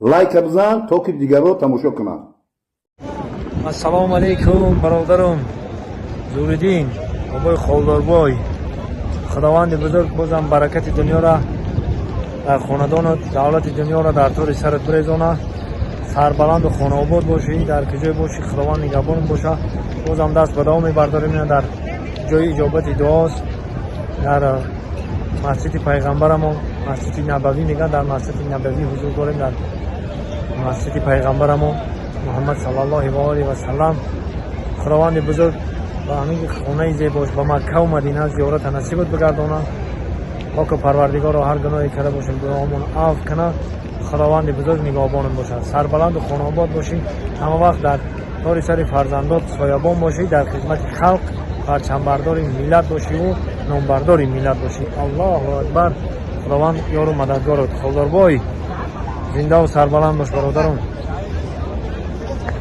Лайка бизан, то ки дигарро тамошо кунанд. Ассалому алайкум, бародарум Зуриддин, бобои Холдорбой. Худованди бузург бозам баракати дунёра дар хонадону давлати дунёра дар тори сарат бирезона. Сарбаланду хонаобод бошӣ, дар куҷое бошӣ, Худованд нигаҳбон боша. Бозам даст ба дуо мебардорем. Ина дар ҷои иҷобати дуост, дар масҷиди пайғамбарамон, Масҷиди Набавӣ мегӯянд. Дар Масҷиди Набавӣ ҳузур дорем, дар масҷиди пайғамбарамон Муҳаммад саллаллоҳи ва олиҳи васаллам. Худованди бузург ба ҳамин хонаи зебош, ба Маккаву Мадина зиёрата насибат бигардонад. Поку Парвардигоро, ҳар гуноҳе карда бошем, гуноҳомон афв кунад. Худованди бузург нигаҳбонат бошад. Сарбаланду хонаобод бошӣ, ҳама вақт дар тори сари фарзандот соябон бошӣ, дар хизмати халқ парчамбардори миллат бошиву номбардори миллат бошӣ. Аллоҳу акбар! Худованд ёру мададгорот. Холдорбой, зиндаву сарбаланд бош, бародарум.